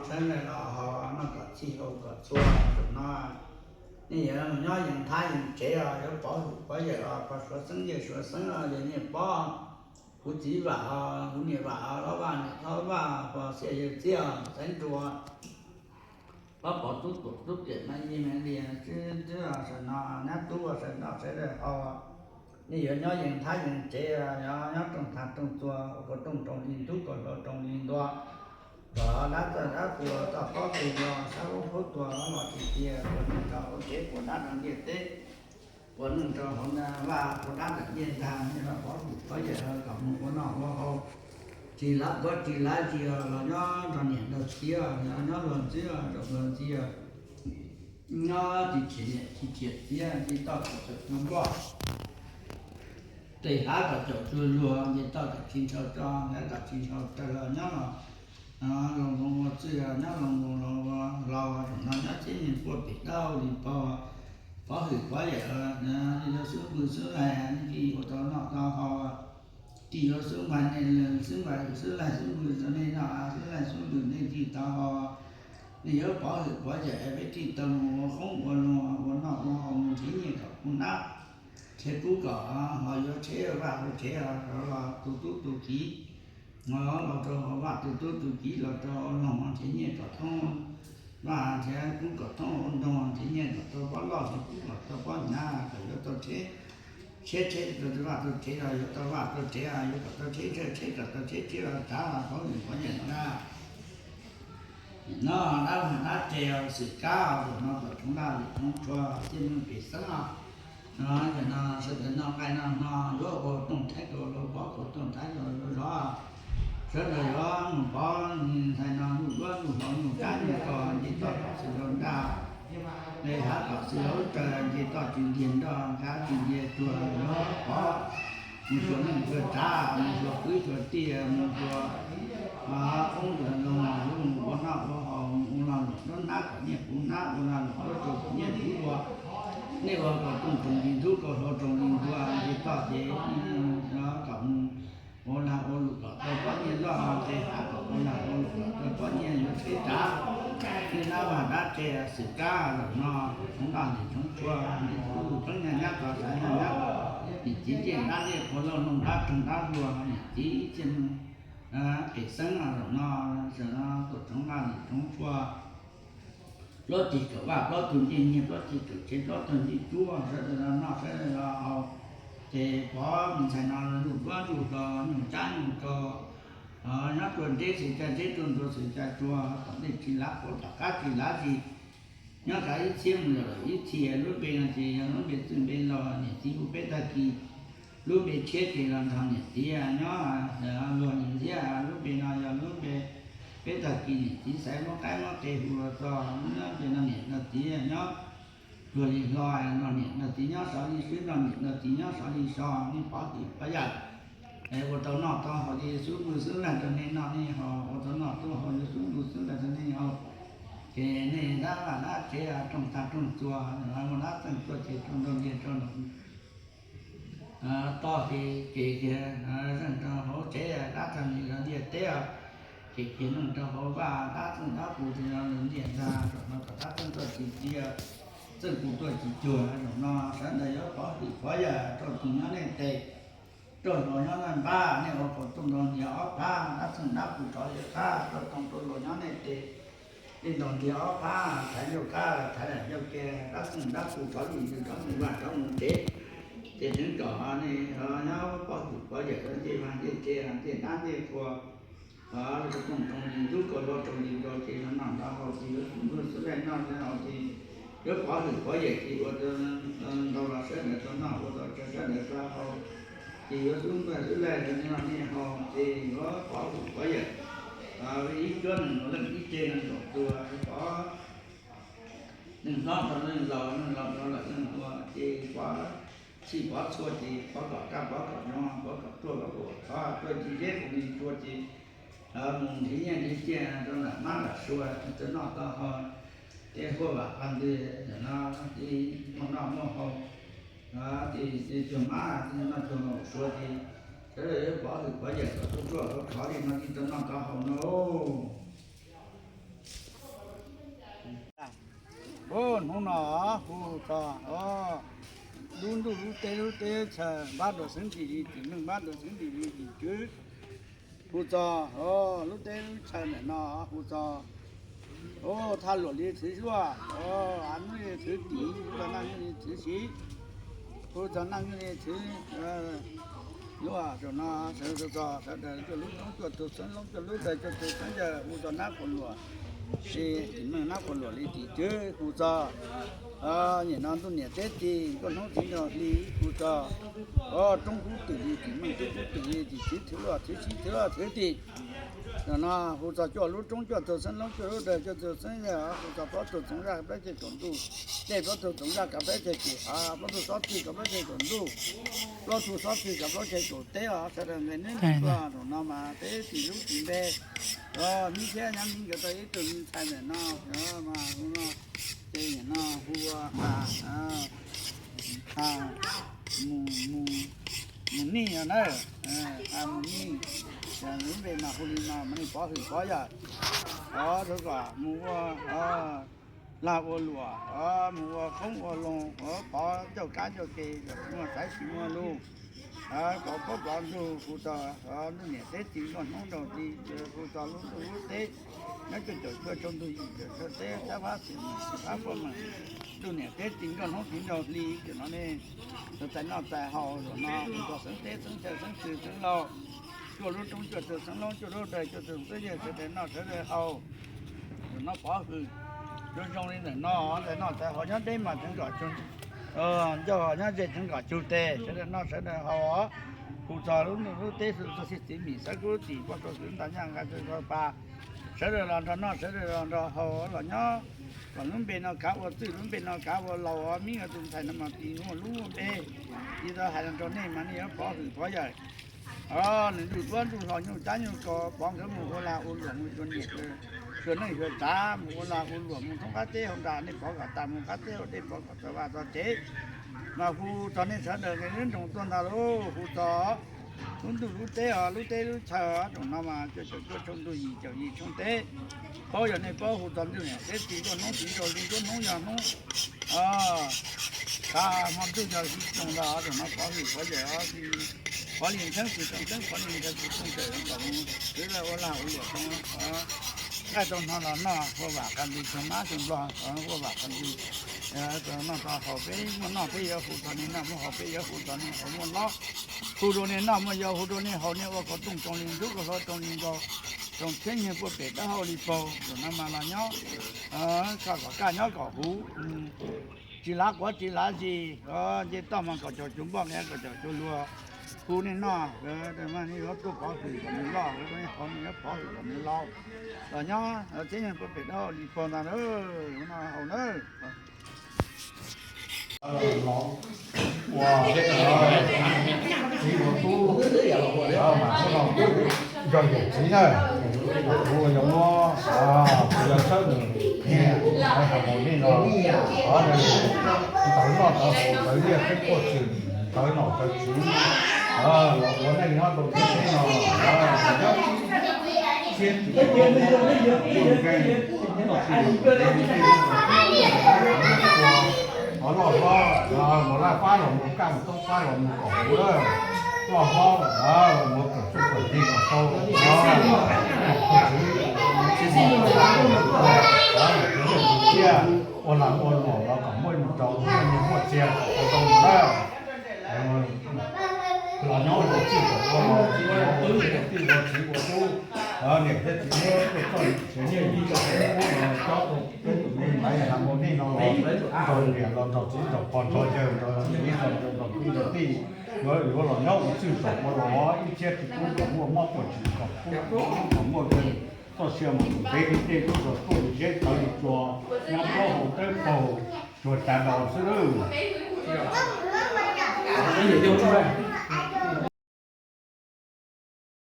Sawv daws los haus, noj kom txhij haus kom txhua. Tam no nej yuav mus nyob yees thab yees tsev os, yuav pov hwm pov yawm os, pov suav xeeb yawm suav xeeb os, yog nej pov kuv txiv vam os, kuv niam vam os, hlob vaj niam hlob vaj, pov xiam yawg txiab os, xeeb nruas, pov pov tub tuam tub tiam, ma yi ma li, tib tib sawv no, nyab tub sawv no, sawv daws haus. Nej yuav nyob yees thab yees tsev, nyob rooj thav rooj txua, ua kaus rooj rau li ntub, kaus hlau rau li ntua, kom dab txawj dab qus toj pob qus los, sab ub khaub tua los tsis tiag, puas neej rau hauv tsev, puas dab rau ntiaj teb, puas neej rau hauv vaj, puas dab ntawm ntiaj ntag, nej los pov hwm pov yawm kom mus ua noj ua haus, tsis lav puav tsis lav tsis los nyob nrog niam nrog txiv, nyob luag ntxwb nrog luag ntxiv, nyob tsis chim niam tsis chim txiv, nce toj kom caum cuag npoj, tes hav kom caum cuag luag, nce toj kom tsis ntshaw tso, hav kom tsis ntshaw raws los nyob los, los zoo ua txwj, nyob zoo ua hlau, zaum no nyob txhiab yeej puaj pem dawb li pov, pov hwm pov yawm, yog xub npws xub laig, nej cia ua tau noj tau haus, cia yuav xub npais nej, xub npais xub laig xub npws rau nej noj, xub laig xub npws nej cia tau haus. Nej yuav pov hwm pov yawm peb cia tau mus ua qoob ua loo, ua noj ua haus, mus nrhiav nyiaj kom kuv nab, nrhiav kub kom ho yuav tsheb vaj ua tsheb, los tus tub tus kiv, los rau hauv vaj, tus tub tus kiv los rau hauv loog, nrhiav nyiaj kom thoob vaj, nrhiav kub kom thoob hauv nroog, nrhiav nyiaj kom tau pob loj, nrhiav kub kom tau pob hnav, kom yuav tau tsheb, tsheb tsheb rau vaj tau tsheb, yuav tau vaj tau tsheb, yuav kom tau tsheb, tsheb kom tau tsheb, tsheb los tsav, pov hwm pov yawm no na. No dab vaj dab tse, xwm kab, zaum no kom tsoov laj lwm tsoov tshuaj, txhiaj neej pem xeeb os. Zaum no sawv daws noj nqaij noj hno, yuav ua kaus rooj thaiv kaus hlau, pov kaus rooj thaiv kaus hlau zov. Sawv daws yuav mus pov ntxhais no ntuj duab ntuj hlau, nyuj kab nyuj kos, nce toj kom xwb hlau ntaj, nqis hav kom xwb hlau raws, nce toj tsis ntiag nroj, nqis hav tsis ntiag tsuag, yuav pov mus tsuag neej tsuag tsav, mus tsuag kwv tsuag tij, mus tsuag qoob tsuag loo, yuav mus ua noj ua haus, mus ua lag luam nruab hnab kom nyiaj kuv hnab, ua lag luam nruab rau kom nyiaj kuv ua. Nej ua kaus rooj rau li ntub, kaus hlau rau li ntua, nce toj ces kom mus ua lag ua luam kom tau pob nyiaj loj, nqis hav kom ua lag ua luam kom tau pob nyiaj yuav tsheb tsav. Nej dab vaj dab tse, xwm kab, zaum no kom tsoov laj lwm tsoov tshuaj, niam txiv lub teeb nyaj nyab, tog sav nyaj nyab, niam txiv ncej dab ncej qhua, lauj loog dab roog dab hluas, niam txiv txhiaj neej pem xeeb. Zaum no, zaum no kom tsoov laj lwm tsoov tshuaj, plaub ceg kawm vaj, plaub tug ncej nyiag, plaub ceg kawm tsev, plaub tug ncej tsuab, sawv daws los noj sawv daws los haus. Ces pov ntxhais no ntuj duab ntuj hlau, nyuj tsab nyuj kos, nyob rua nteb xwm ca nteb, rua ntua xwm ca tsua, tom ntej tsis lav puav, tom qab tsis lav zis. Nyob kav ib txhiab mus lawm ib txhia, lub npe no ces yog lub npe txwj npe laug, niam txiv hu peb tag kis. Lub npe tshiab ces los nrog niam txiv nyob luag li thiab. Lub npe no yog lub npe peb tag kis niam txiv xaiv muab qaib muab qe hu los txog, nyob npe no niam nrog txiv nyob luag li hlo, nrog niam nrog txiv nyob sov li swb, nrog niam nrog txiv nyob sov li so. Nej pov hwm pov yawm, ua tau noj tau haus ces yuav xub npws xub laig rau nej noj nej haus, ua tau noj tau haus yuav xub npws xub laig rau nej haus. Ces nej dab vaj dab tsev, rooj tag rooj txua, muaj dab txeej tuaj ces rau nrau ntiag rau nraum toj ces, ces kiag zeej rau hauv tsev, dab txeej li lawv ntiaj teb, ces kiag neej rau hauv vaj, dab txeej dab qus ces lawv ntiaj ntag. Zaum no kom dab txeej tuaj tsis tiag, txeej qus tuaj tsis cuag. Zaum no sawv daws yuav pov hwm pov yawm, rau tug nyob nej tes, rau hluas nyob nej npab, nej ua kaus rooj rau ntiag ob phab, dab txeej dab qus rov li qab, rau toog rau hluas nyob nej tes, nej ntaus ntiag ob phab, thaiv ncauj kab thaiv ncauj ke, dab txeej dab qus rov li ntws rov mus vaj rov mus tsev. Ces neeg kom nej nyob pov hwm pov yawm ncej vaj ncej tsev, ncej dab ncej qhua, kaus rooj rau li ntub, kaus hlau rau li ntua, ces noj noj tau haus ces yuav xub npws xub laig noj haus ces yuav pov hwm pov yawm ces ua ntau los sawv daws tau noj, ua tau tsawg sawv daws tau haus, ces yuav xub npws xub laig rau nej noj nej haus ces yuav pov hwm pov yawm. Ib cuab nees nkaum leej, ib ce nees nkaum tuag, pov neeg hlob rau leej laus, leej laus rau lawm leej ua, ces pov txhij pov txhua ces pov kom kaj pov kom zoo, pov kom ruaj pov kom thov, tuaj ci zeb qus li tsua ces mus nrhiav nyiaj nrhiav txiaj rau nram mab nram sua, tau noj tau haus, tej huaj vam qhov ntws ntawm no, ces muaj noj muaj haus, ces cuag mab, noj cuag haus sua ces sawv daws yuav pov hwm pov yawm kom ruaj ruaj khov khov li no ces tau noj tau haus no. No hu txog lub ntuj lub teb lub teb chaws npab rau xeeb ntxwv li tim neeg npab rau xeeb ntxwv li tim tswv. Hu txog lub teb lub chaws ntawm no hu txog thaj luam li txwv zuaj, av nub li txwv tim, hu txog naj nub li txwv siv, hu txog naj nub li txwv luaj. Zaum no sawv txog sawv daws cuaj lub roob cuaj tug xeeb loob cuaj lub dawg cuaj tug xeeb yawg hu txog nab quas luam li tim neeg nab quas luam li tim tswv hu txog nim no ntuj niam teb txi nkuaj hnub txiv nraug hli hu txog roob kub twm li tim neeg roob kub twm li tim tswv thwv luaj thwv siv thwv luaj thwv tim. Zaum no hu txog cuaj lub roob cuaj tug xeeb loob cuaj lub dawg cuaj tug xeeb yawg hu txog plaub tug txoov zaj plaub ceg kaum ntuj, tej plaub tug txoov zaj kav plaub ceg kaum av, plaub tug xob txwj kav plaub ceg kaum ntuj, plaub tug xob txwj kav plaub ceg kaum teb os sawv daws nqe neb ntuj tuaj. Zaum no mas peb tsis lub tsis npe, nib thiab nyab mi nkawd tau ib tug me ntxhais ntawm no, mas hu no ces nim no hu ua Mus Nij na, Mus Nij, lub npe mas hu li no mas nej pov hwm pov yawm, thov kom mus ua lag ua luam, mus ua qoob ua loo, pov ncauj kab ncauj ke, tsis muaj xaiv tsis muaj lus, kom plaub plov ntug hu txog ntuj niam teb txi nkuaj hnub nraug hli, hu txog lub ntuj lub teb, nyob cuaj caum cuaj tsaus ntuj yim caum cuaj teb, sab fab xwm meem xwm fab puaj meem, ntuj niam teb txi nkuaj hnub txiv nraug hli. Zaum no nej txais noj txais haus, zaum no hu txog xeeb teb xeeb chaw xeeb ntxwv xeeb laug, cuaj lub roob cuaj tug xeeb loob cuaj lub dawg cuaj tug xeeb yawg sawv daws noj sawv daws haus. Zaum no pov hwm zoo zoo li ntawm no, txais noj txais haus nyob deb mas tseev kom tsug, ncauj nyob ze tseev kom tsug tes, sawv daws noj sawv daws haus. Hu txog lub ntuj lub teb xwb txog xib txiv mim xeeb kub tim poj rau xwv nta nyaj nqa tw rau pa, sawv daws los nrog noj sawv daws los nrog haus los nyob, kom lub npe no kav ua txwj lub npe no kav ua laus, mib tus ntxhais no mas tis muaj lub muaj npe, tis tau hais los nrog nej mas nej yuav pov hwm pov yawm. Nws ntuj duab ntuj hlau nyuj cab nyuj kau pov nkawd mus ua lag ua luam mus xyuas niam xyuas neej xyuas tsav, mus ua lag ua luam mus thoob qab teb hauv nram, nej pov kom tas mus qab teb hauv dej, pov kom txog vaj txog tsev. Mas hu txog nej sawv daws nqe neb nroos tuaj ntag lauj. Hu txog lub ntuj lub teb os, lub teb lub chaw os, zaum no mas cuaj caum cuaj tshooj ntuj yim caum yim tshooj teb. Paub yog nej paub hu txog ntuj niam teb txi nkuaj hnub txiv nraug hli nruab hnub yog hnub, kav hmo ntuj yog hli xyoo ntag, zaum no pov hwm pov yawm os, pov li nthawb xwm txheej txheeb, pov li nthawb xwm txheej txheem kom mus xwv lawj ua lag ua luam tau, nqaij tau hno los noj, ua vam qab nti tug mab tug nplog, ua vam qab nti. Noj tau haus peb muaj noj peb yuav hu txog nej noj, muaj haus peb yuav hu txog nej haus, muaj hlob hu rau nej noj, muaj yau hu rau nej haus, nej ua kaus tooj tsoo li ntsuab, kaus hlau tsoo li nkaus, tsoo txhiab nyuag puaj pem dawb hau li paug. Zaum no mas los nyob, koj kom kaj nyob kom huv, tsis lav quav tsis lav zis, nce toj mas kom caum cuag npoj, nqe kom caum cuag luag. Hu nej noj, nej yuav tuaj pov hwm kom nws loj, nej haus nej yuav pov hwm kom nws laus. Los nyob txhiab nyuag puaj pem dawb hau li paug ntag na, no haus na. Ua, txiv ua tub, mas sawv no nrog yawm txiv na, kuv yuav muab, kuv yuav tshawb nws, ha mus nej no, ntawd noj ntawd haus ntawd liaj teb quaj txwm ntawd nom ntawd tswv, los ua neej nyob rau teb no, nyob txhiab tsis muaj nkeeg, txoj sia mus tus dej li tej lub ntawd, ua loj hlob, mus laj fab los mus kaj, mus toob fab los mus kom huv lawm, loj hlob los mus kawm txuj kawm ntse kom tau, ua lag ua luam los kom muaj nyiaj rau, muaj nyiaj muaj txiag kom tau mus lawm. Los nyob ua txij kom ua los, tij ua txiv ua tub, niam thiab txiv muab tuaj txoj siav nyiaj yim txoj hlub los cob rau peb tus me ntxhais ha mus nej no los nrog niam los nrog txiv nrog pog nrog yawg nrog txiv nrog nrog kwv nrog tij, yuav yuav los nyob ua txij kom ua los ib txhiab tsis kub kom muaj mob puaj tsis kom kub kom muaj nkeeg, txoj sia mus tus dej li tej lub zos tuaj li zeb tawv li tsua, nyob plaub hau tawb paug, tsuag tas nraud xwb lawm.